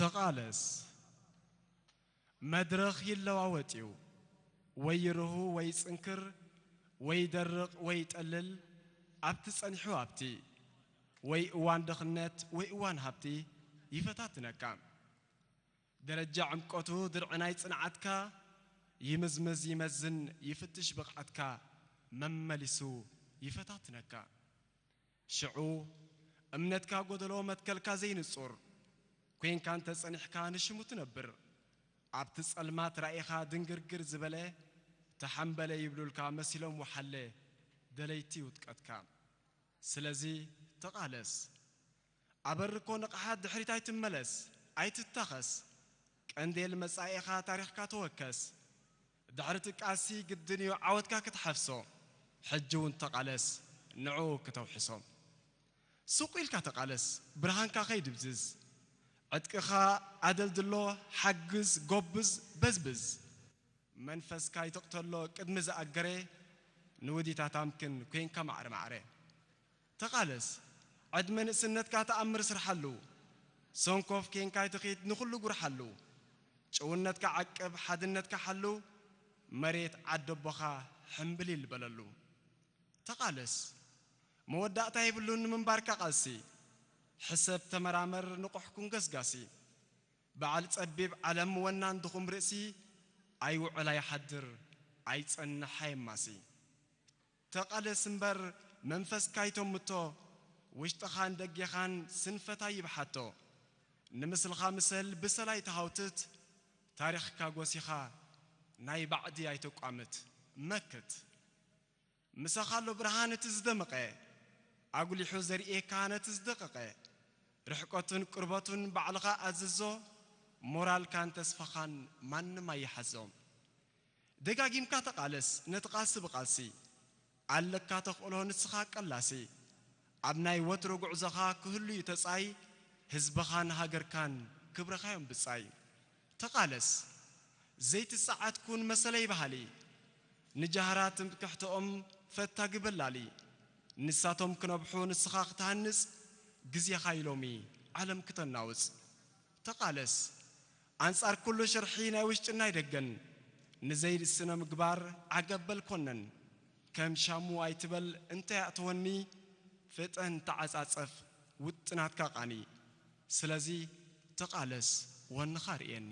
ተቓለስ። መድረኽ ይለዋወጥ እዩ። ወይ ይርሁ ወይ ጽንክር፣ ወይ ደርቕ ወይ ጠልል፣ ኣብቲ ጸኒሑ ኣብቲ። ወይ እዋን ድኽነት ወይ እዋን ሃብቲ ይፈታትነካ። ደረጃ ዕምቆቱ ድርዒ ናይ ጽንዓትካ ይምዝምዝ ይመዝን ይፍትሽ ብቕዓትካ መመሊሱ ይፈታትነካ። ሽዑ እምነትካ ጎደሎ መትከልካ ዘይንጹር ኮይንካ እንተ ጸኒሕካ ንሽሙ ትነብር። ኣብቲ ጸልማት ራኢኻ ድንግርግር ዝበለ ተሓምበለ ይብሉልካ መሲሎም ወሓለ ደለይቲ ውድቀትካ። ስለዚ ተቓለስ። ኣበርኮ ንቕሓት ድሕሪት ኣይትመለስ፣ ኣይትታኸስ። ቀንዴል መጻኢኻ ታሪኽካ ተወከስ። ድሕሪ ትቃሲ ግድን እዩ ዓወትካ ክትሓፍሶ። ሕጂ እውን ተቓለስ፣ ንዕኡ ክተውሕሶ። ሱቕ ኢልካ ተቓለስ፣ ብርሃንካ ከይድብዝዝ። ዕጥቅኻ ኣደልድሎ፣ ሓግዝ፣ ጎብዝ፣ በዝብዝ። መንፈስካ ይትቕተሎ ቅድሚ ዝኣገረ፣ ንውዲታት ኣምክን ኮይንካ ማዕረ ማዕረ። ተቓለስ፣ ዕድመ ንእስነትካ ተኣምር ስርሓሉ። ሰንኮፍ ኬንካ ኣይትኺድ ንኹሉ ጉርሓሉ። ጭውነትካ ዓቅብ፣ ሓድነትካ ሓሉ። መሬት ዓደቦኻ ሕምብሊል በለሉ። ተቓለስ፣ መወዳእታ የብሉን ንምንባርካ ቃልሲ። ሕሰብ፣ ተመራመር፣ ንቑሕ ኩን ገስጋሲ። በዓል ጸቢብ ዓለም ወናን ድኹም ርእሲ። ኣይውዕል ኣይሓድር ኣይጸንሕ ኣየማሲ። ተቓለስ እምበር መንፈስካ ኣይተምቶ፣ ውሽጥኻን ደጌኻን ስንፈት ኣይብሓቶ። ንምስልኻ ምሰል ብሰል ኣይትሃውትት፣ ታሪኽካ ጎሲኻ ናይ ባዕዲ ኣይተቋምት። መክት። ምሳኻ ኣሎ ብርሃን እቲ ዝደመቐ፣ ኣጉሊሑ ዘርእየካ ነቲ ዝደቐቐ። ርሕቀቱን ቅርበቱን ባዕልኻ ኣዝዞ፣ ሞራልካን ተስፋኻን ማንም ኣይሓዞ። ደጋጊምካ ተቓለስ ነቲ ቃልሲ ብቃልሲ፣ ኣለካ ተኽእሎ ንስኻ ቀላሲ። ኣብ ናይ ወትሮ ጉዕዞኻ ክህሉ እዩ ተጻይ፣ ህዝብኻን ሃገርካን ክብርኻ እዮም ብጻይ። ተቓለስ ዘይትጸዓት ኩን መሰለይ በሃሊ፣ ንጃህራ ትምክሕትኦም ፈታጊ በላሊ። ንሳቶም ክነብሑ ንስኻ ክትሃንጽ፣ ግዜኻ እዩ ሎሚ ዓለም ክተናውጽ። ተቓለስ ኣንጻር ኩሉ ሽርሒ ናይ ውሽጥን ናይ ደገን፣ ንዘይስነ ምግባር ዓገብ በል ኮነን። ከም ሻሙ ኣይትበል እንተ ያእተወኒ፣ ፍጠን ተዓጻጸፍ ውጥናትካ ቃኒ። ስለዚ ተቓለስ ወንኻ ርእየኒ።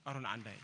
ኣሮን ዓንዳይ።